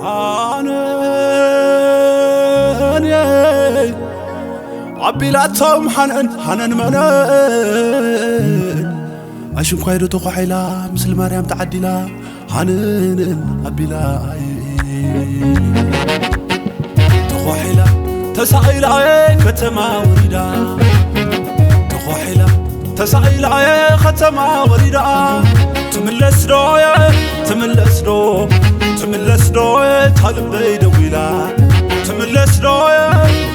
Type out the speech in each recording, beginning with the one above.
ኣነን ኣቢላቶም ሃነን ሃነን መነን ኣሽንኳይ ዶ ተዃሒላ ምስል ማርያም ተዓዲላ ሃነን ኣቢላ ተኾሒላ ተሳኢላ ከተማ ወሪዳ ተኾሒላ ተሳኢላ ከተማ ወሪዳ ትምለስ ዶ ትምለስ ዶ ትምለስ ዶ ታልበይ ደዊላ ትምለስ ዶ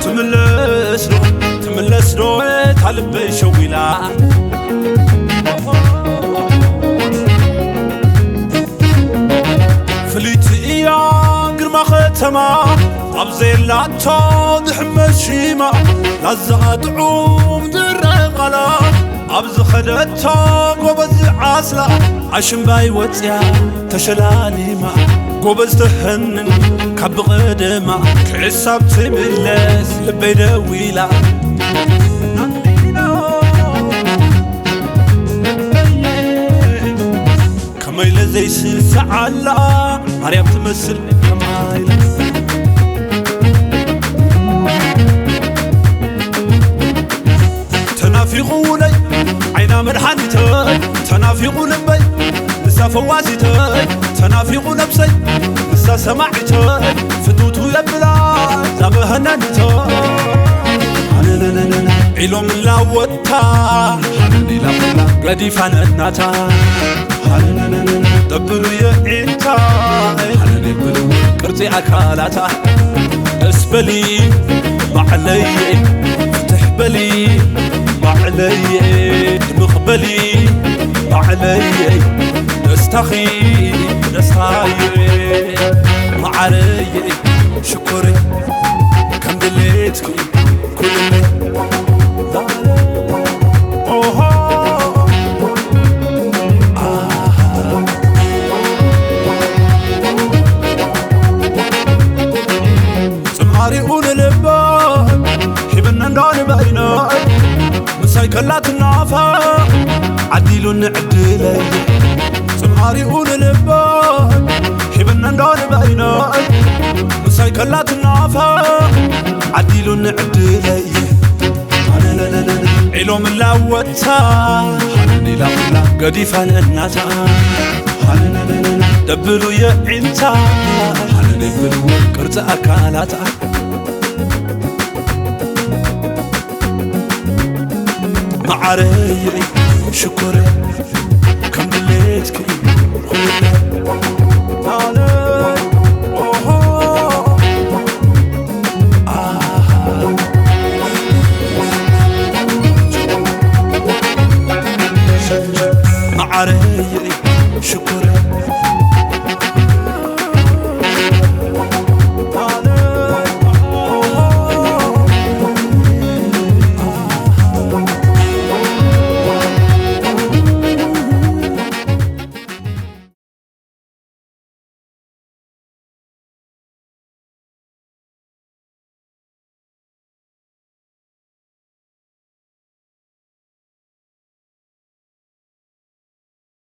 ትምለስ ዶ ትምለስ ዶ ታልበይ ሸዊላ ፍልይቲ እያ ግርማ ከተማ ኣብ ዘየላቶ ዝሕመስ ሽማ ላዛ ጥዑም ዝረቐላ ኣብ ዝኸደቶ ጎበዝ ዓስላ ኣሽምባይ ወፅያ ተሸላሊማ ጎበዝ ተሀንን ካብ ብቐደማ ክሕሳብ ትምለስ ልበይ ደዊላ ከመይለ ዘይስስዓላ ማርያም ትመስል ከማይለ ተናፊቑ ውለይ ዓይና መድሓኒተይ ተናፊቑ ልበይ ንሳ ፈዋሲተይ ተናፊቑ ነብሰይ ንሳ ሰማዒተይ ፍትውቱ የብላ ዛበሀነኒተይ ኢሎም ላወታ ገዲፋ ነናታ ተብሉ የዒንታ ቅርጺ ኣካላታ ደስ በሊ ባዕለይ ፍትሕ በሊ ባዕለይ ድምቕ በሊ ባዕለይ ደስታኺ ደስታየ መዓረየ ሽኮረይ ከም ድሌትኪ ኩልኒ ኦሆ ኣሃ ጽምኣሪኡ ንልበ ሂብኒ እንዶ ንበይነይ ምሳይ ከላ ትናፈ ዓዲሉኒ ዕድለይ ጽምኣሪኡ ንልበ ሂብኒ እንዶ ንበይነይ ምሳይ ከላ ትናፈ ዓዲሉኒ ዕድለይ ኢሎም ላወታ ገዲፋ ነናታ ደብሉ የዒንታ ቅርፂ ኣካላታ መዓረይ ሽኮረይ ከም ድሌትኪ ኩለ ናለ ኦሆ ኣሃ መዓረይ ሽኮረይ